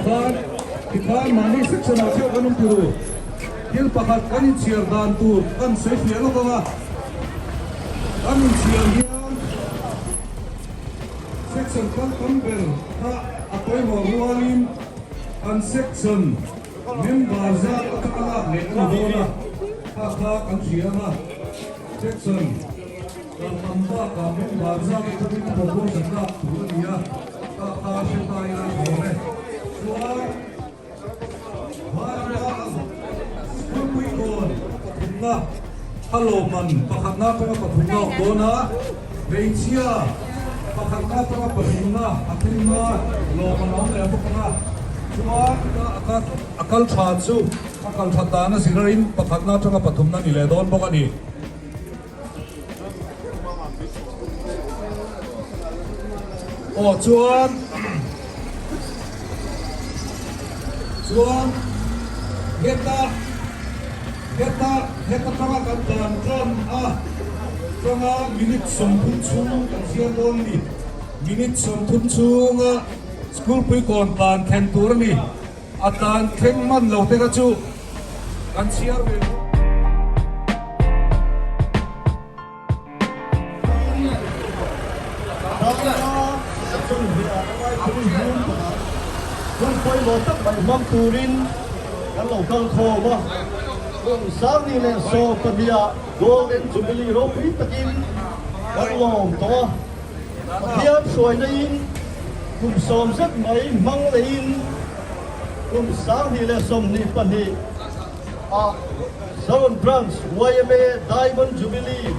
Tikhan, tikhan mahni section ah theuh kan awm tur u. Thil pakhat kan inchhiar dan tur kan sawi fiah lawk ang a. Kan inchhiar hian section kal tam ber kha a pawimawh rualin kan section member zat atanga lak leh a ni dawn a, kha kha kan hria ang a. Section kal tam bakah member zat atangin promotion lak tur a ni a, kha kha hre ta ila a awm e. Chuan. Schoolpuikawn pathumna a lawmman pakhatna atanga pathumna a awm dawn a, hmeichhia pakhatna atanga pathumna a thumna lawmman a awm leh bawk ang a, chuan a kal tha chu a kal that dan a zirarin pakhatna atanga pathumna a ni leh dawn bawk a ni. Aw chuan chuan heta heta heta tanga kan tlan tan a tanga minute 30 chhung kan chhiar dawn a ni minute 30 chhunga school puikawn tlan thlen tur a ni a tlan thleng hman lo te kha chu kan chhiar ve bawk. Hun pawimawh tak mai hmang turin kan lo kal khawm a, kum 2012 ah Golden Jubilee ropui takin kan lawm tawh a, Pathian hruaina in kum 10 zet mai hmang leiin kum 2022 ah Saron Branch yma Diamond Jubilee.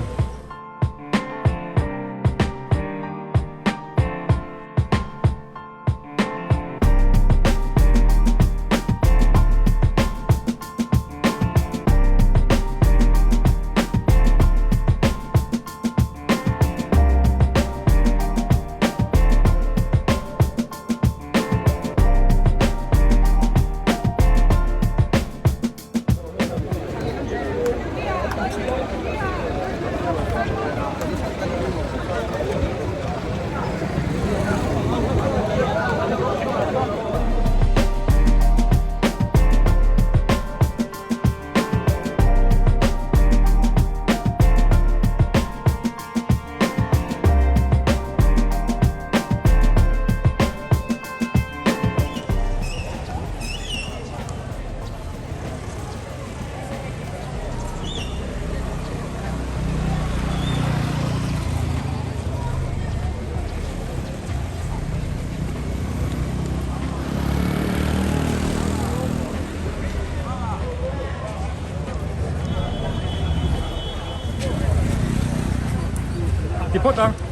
Ti phawt ang.